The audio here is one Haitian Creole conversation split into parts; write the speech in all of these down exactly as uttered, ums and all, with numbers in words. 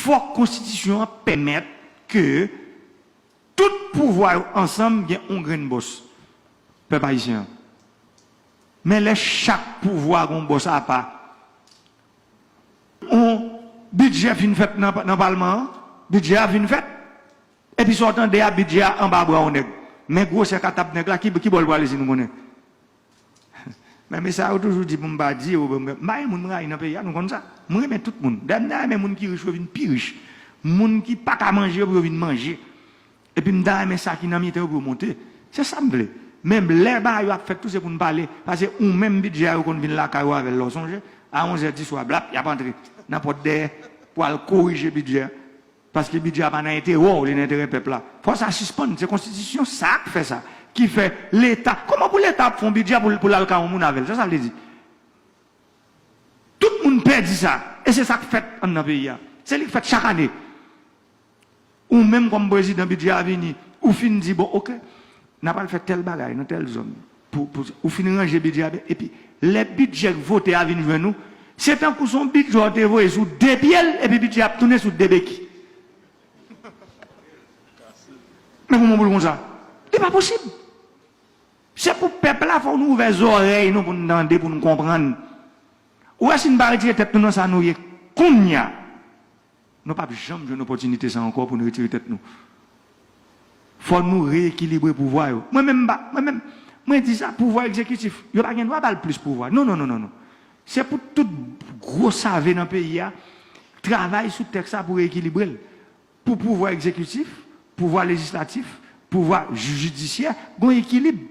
Fòk konstitisyon an pèmèt ke tout pouvwa yo ansanm gen yon grenn bòs, pèp ayisyen an. Men lè chak pouvwa gen yon bòs apa, yon bidjè fin fèt nan, nan palman an, bidjè a fin fèt, epi sa w tande a, bidjè a anba bra yon nèg. Men gwosè katab nèg la, ki, ki bò l prale si nou konnen? Men, men sa yo toujou di pou m pa di yo, m pa gen moun m rayi nan peyi a, nou konn sa. Mwen renmen tout moun. Dayè, m ta renmen moun ki rich yo vin pi rich. Moun ki pa ka manje yo pou yo vin manje. Epi m ta renmen sa ki nan mitan yo pou yo monte. Se sa m vle. Men lè bagay yo ap fèt tou, se pou n pale. Paske ou menm, bidjè a yo konn vin lakay ou avè l, lè w sonje. A onzè di swa, blap, y ap antre nan pòt dèyè pou al korije bidjè a. Paske bidjè a pa nan enterè w, li nan enterè pèp la. Fò sa sispann. Se konstitisyon sa k fè sa. Ki fè Leta, kòman pou Leta ap fè yon bidjè pou, pou l al kay yon moun avè l? Sa sa vle di? Tout moun pè di sa. E se sa k fèt anndan peyi a. Se li k fèt chak ane. Ou menm kòm prezidan, bidjè a vini, ou fin di, bon, oke, n ap al fè tèl bagay nan tèl zòn. Pou, pou, ou fin ranje bidjè a byen, epi lè bidjè k vote a vin jwenn ou, se tankou se yon bidjè w te voye sou de pye l, epi bidjè a ap tounen sou de beki. Men kòman pou l konsa? Li pa posib. Se pou pèp la, fò nou ouvè zòrèy nou pou n tande, pou n konprann. Ou wè, si n pa retire tèt nou nan sa nou ye kounye a, nou p ap janm jwenn opòtinite sa ankò pou n retire tèt nou. Fò nou reyekilibre pouvwa yo. Mwen menm, m pa, mwen menm, mwen di sa, pouvwa egzekitif, yo pa gen dwa ba l plis pouvwa. Non, non, non, non, non. Se pou tout gwo save nan peyi a travay sou tèks sa pou reyekilibre l. Pou pouvwa egzekitif, pouvwa lejislatif, pouvwa jidisyè, gen yon ekilib.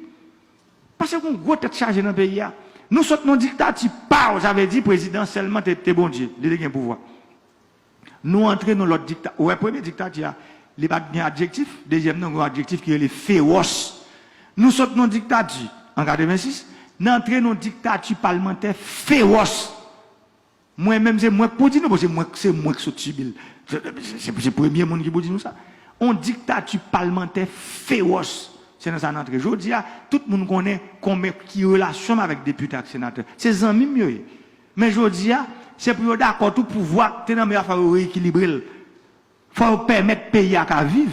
Paske gen yon gwo tèt chaje nan peyi a. Nou sot nan diktati, paw, sa vle di prezidan sèlman te, te Bondye, li te gen pouvwa. Nou antre nan lòt dikta-, ou wè, premye diktati a, li pa t gen adjektif, dezyèm nan gen yon adjektif ki rele fewòs. Nou sot nan diktati, an katrevensis, n antre nan diktati palmantè fewòs. Mwen menm, se mwen k pou di nou, paske mwen, se mwen k sot sibi l. Se, se, se, se premye moun ki pou di nou sa. On diktati palmantè fewòs. Se nan sa n antre. Jodi a, tout moun konnen konbyen ki relasyon m avèk depite ak senatè. Se zanmi m yo ye. Men jodi a, se pou yo dakò tou pouvwa k te nan men yo a, fò yo reyekilibre l. Fò yo pèmèt peyi a ka viv.